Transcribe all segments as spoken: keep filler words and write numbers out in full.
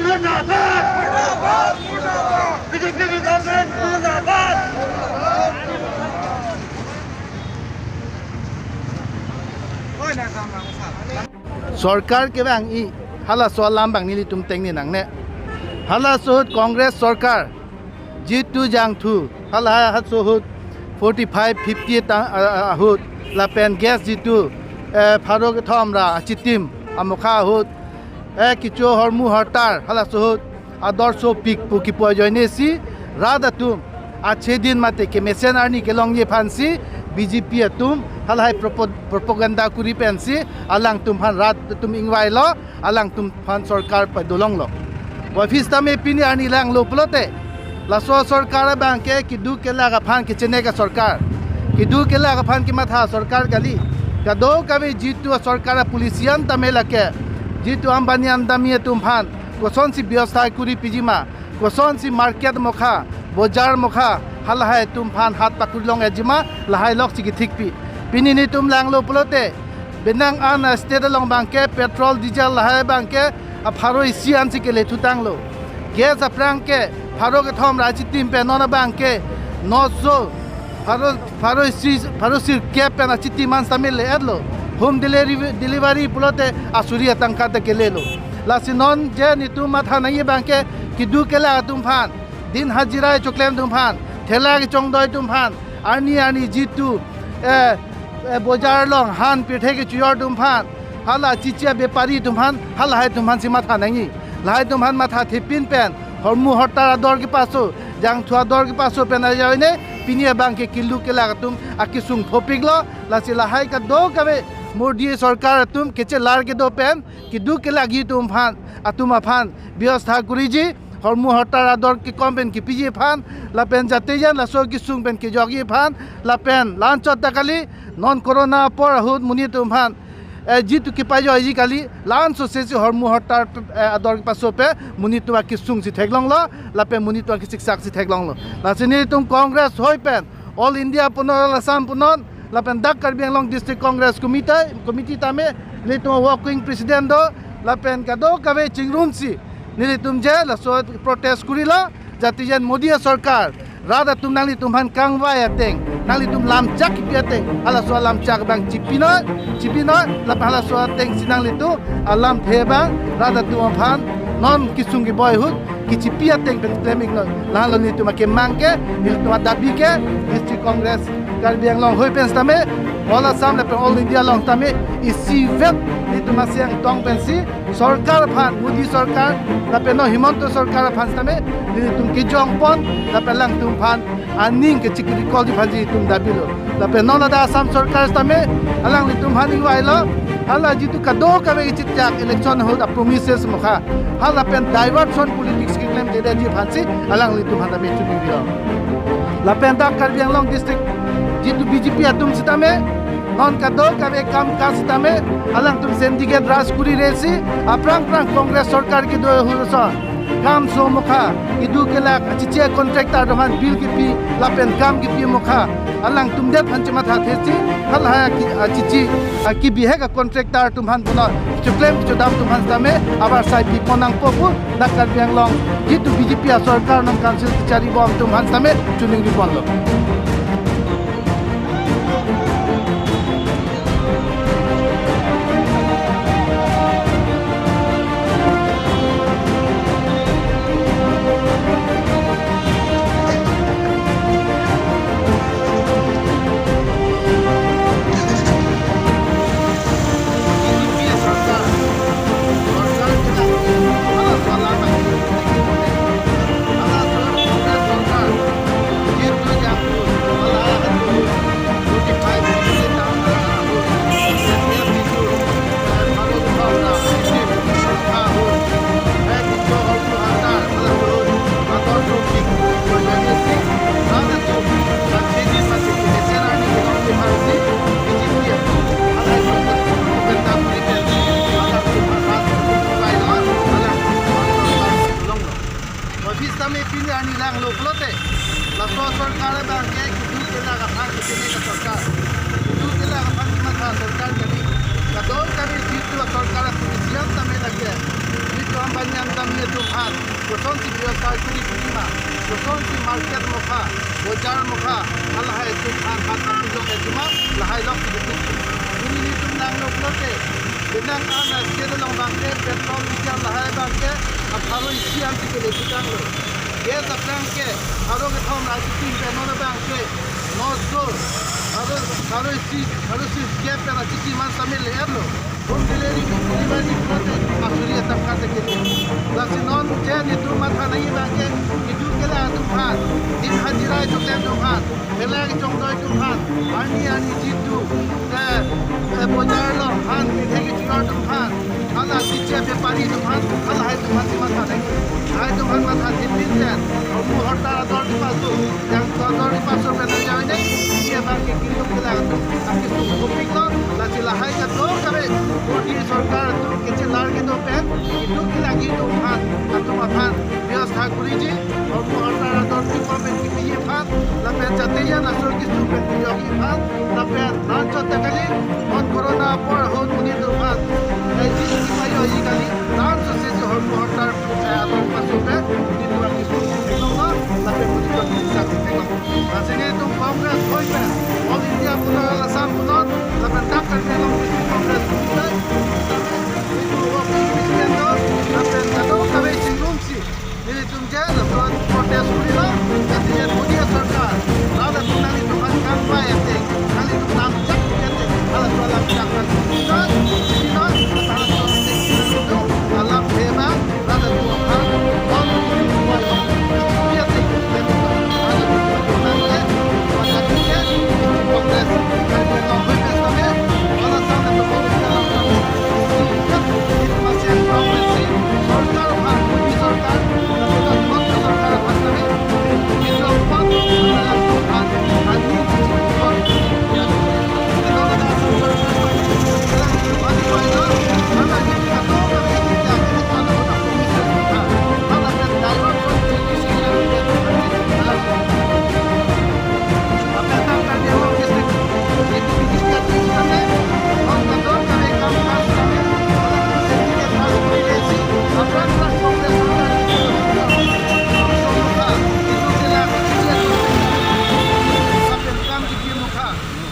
मुर्दाबाद। BJP government मुर्दाबाद। Sorkar kevang-i, halaso alam abang nelitum tengne nangne. Halaso ahut Congress sorkar, jitu jangthu, halahai halaso ahut forty-five, fifty ta, a, a, ahut, lapen gas jitu, eh, pharo kethom ra achitim amokha ahut, eh, kecho hormu hortar, halaso ahut ador sopik pu kipu ajoine si, rat atum achedin mate kemesen arni kelongji aphansi, B J P atum halahai propo-, propaganda kuri pensi, alangtum aphan rat atum ingvailo, alangtum aphan sorkar padolonglo. Office tame pini arni langlo pulote, laso sorkar abangke keduk kelak aphan kechenek asorkar, keduk kelak aphan kematha asorkar kali. Kadokave jitu asorkar apolicy an tame lake, jitu Ambani Adani atum aphan kosonsi biostha kuri pijima, kosonsi market mokha, bojar mokha, halahai atum aphan hat pakurilong ejima, lahai lok si kethikpi. Pini nelitum langlo pulote, penang an a-state along abangke petrol, diesel lahai abangke apharo isi ansi kele thutanglo. Gas aphrang ke pharo kethom ra achitim pen non abangke noso pharo, pharo isi, pharo sirkep pen achitim an sitame le-etlo. Home delivery, delivery pulote asuri atangka ta kelelo. Lasi non je nelitum matha nangji abangke keduk kelak atum aphan, din hajira choklem atum aphan, thela kechongdoi atum aphan, arni arni jitu, eh, eh, bojar along han pirthe kechojor atum aphan, hala chichi abepari atum aphan, halahai atum aphansi matha nangji. Lahai atum aphan matha thepin pen, hormu hortar ador kepaso, jangthu ador kepaso pen ajoine, pini abangke keduk kelak atum akesung thopiklo. Lasi lahai kadokave Modi sorkar atum kechelar kedo pen, keduk kelakji atum aphan, atum aphan biostha kuriji, hormu hortar ador kekom pen kepiji aphan, lapen jate jan laso kesung pen kejokji aphan, lapen la-anchot ta kali, non corona apor ahut monit atum aphan, eh, jitu kepajoiji kali, la-an sose si hormu hortar, eh, ador kepaso pen monit atum akesung si theklonglo, lapen monit atum akesiksak si theklonglo. Lasi nelitum Congress hoi pen, All India punon, All Assam punon, lapen dak Karbi Anglong District Congress Committee, Committee tame, nelitum working president do, lapen kadokave chingrumsi, nelitum je laso protest kurilo, jate jan Modi sorkar, rat atum nanglitum aphan kangvai ateng, nanglitum lamchak kipi ateng, halaso alamchak abang chipinoi, chipinoi, lapen halaso atengsi nanglitum alamthe abang rat atum aphan non kesung keboi ahut kechipi ateng pen klem-iknoi. Lahelo nelitum akemang ke, nelitum adabi ke, District Congress Karbi Anglong hoi pen sitame, All Assam lapen All India along sitame, isivet nelitum aseng tong pensi, sorkar aphan, Modi sorkar, lapen non Himanta sorkar aphan sitame, nelitum kejongpon, lapen alangtum aphan aning kechikri kolji aphansi nelitum dabilo. Lapen non ladak Assam sorkar sitame, alanglitum aphan ingvailo, hala jitu kadokave kechitjak election ahut a-promises mokha, hala pen diversion politics keklemkledetji aphansi, alanglitum aphan tame chuninglo. Lapen dak Karbi Anglong District, jitu B J P atum sitame, non kadokave kam ka sitame, alangtum syndicate raj kuri resi, aphrang phrang Congress sorkar kedo ahut ason, kam so mokha, keduk kelak, achichi contractor atum aphan bill kipi, lapen kam kipi mokha, alangtum det aphan chematha thesi, halahai aki, achichi, aki bihek a-contractor atum aphan punon, choklem chodam atum aphan sitame, abar sai pipon nangpo pu, dak Karbi Anglong, jitu B J P asorkar non council kecharibom atum aphan sitame, chuningriponlo. Office tame pini arni langlo pulote, laso sorkar abangke keduk kelak aphan kechenek asorkar, keduk kelak aphan kematha asorkar kali. Kadokave jitu asorkar atum isi an tame lake, jitu ambani an tame atum aphan kosonsi biyosai kuri kuri ma, kosonsi market mokha, bojar mokha, halahai atum aphan aphan apujok ejuma lahai lok kiduk. Neli nelitum nanglo pulote, penang an a state along abangke petrol, diesel lahai abangke apharo isi ansi kele putanglo. Gas aphrang ke pharo kethom ra chitim pen non abangke nosto, pharo, pharo isi, pharo isi kep pen achitim an tame le-etlo. Home delivery, delivery pulote asuri atangka te kele. Lasi non je nelitum matha nangji abangke, nelitum kelang atum aphan, dim hajira ejok atum aphan, belang chongdoi atum aphan, arni arni jitu, eh, eh, bojar along aphan, bithek kechiroi atum aphan, hala tiche bepari atum aphan, halahai atum aphan si matha nangji. Lahai atum aphan matha thipin pen, hormu hortar ador tipasu, yang ador tipasu pen nangji ne, isi abangke nelitum kelang atum akesung kopiklo, lasi lahai kadokave, Modi sorkar atum kechelar kedo pen, nelitum kelang atum aphan, atum aphan, biyostha kuriji, hormu hortar ador tipasu pen kipiji aphan, lapen jate jan asor keso pen kejokji aphan, lapen ran chot ta kali, non corona apor ahut monit atum aphan, eh, jis kipayoji kali, ran sose si hormu hortar, eh, ador tipasu pen, monit atum akesung theklonglo, lapen monit atum akesung theklong. Lasi nelitum Congress hoi pen, All India punon, Assam punon, lapen dak Karbi Anglong District Congress hoi pen, nelitum working president lo, lapen kadokave chingrumsi nelitum je lapuan protest kurilo, jati jen Modi sorkar, hala atum nanglitum aphan kangpai ate, nanglitum namchak ate, hala atum alam chak ate, isi non, isi non, hala atum nanglitum alam thema, hala atum aphan, non isi isi isi ate, hala atum aphan nangle, hala atum jen, Congress, Karbi Anglong Congress kami, hala atum nanglitum aphan,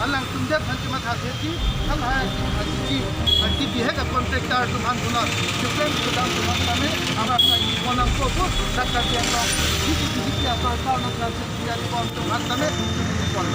alangtum det aphan chematha thekji, halahai atum aphan cheji, aphan chebi hek a contractor atum aphan punon, cheklem chedam atum aphan tame, abar kali ponang ko bu, dak Karbi Anglong, B J P, B J P asorkar nang nang chebi ani bom atum aphan tame, chebi pon.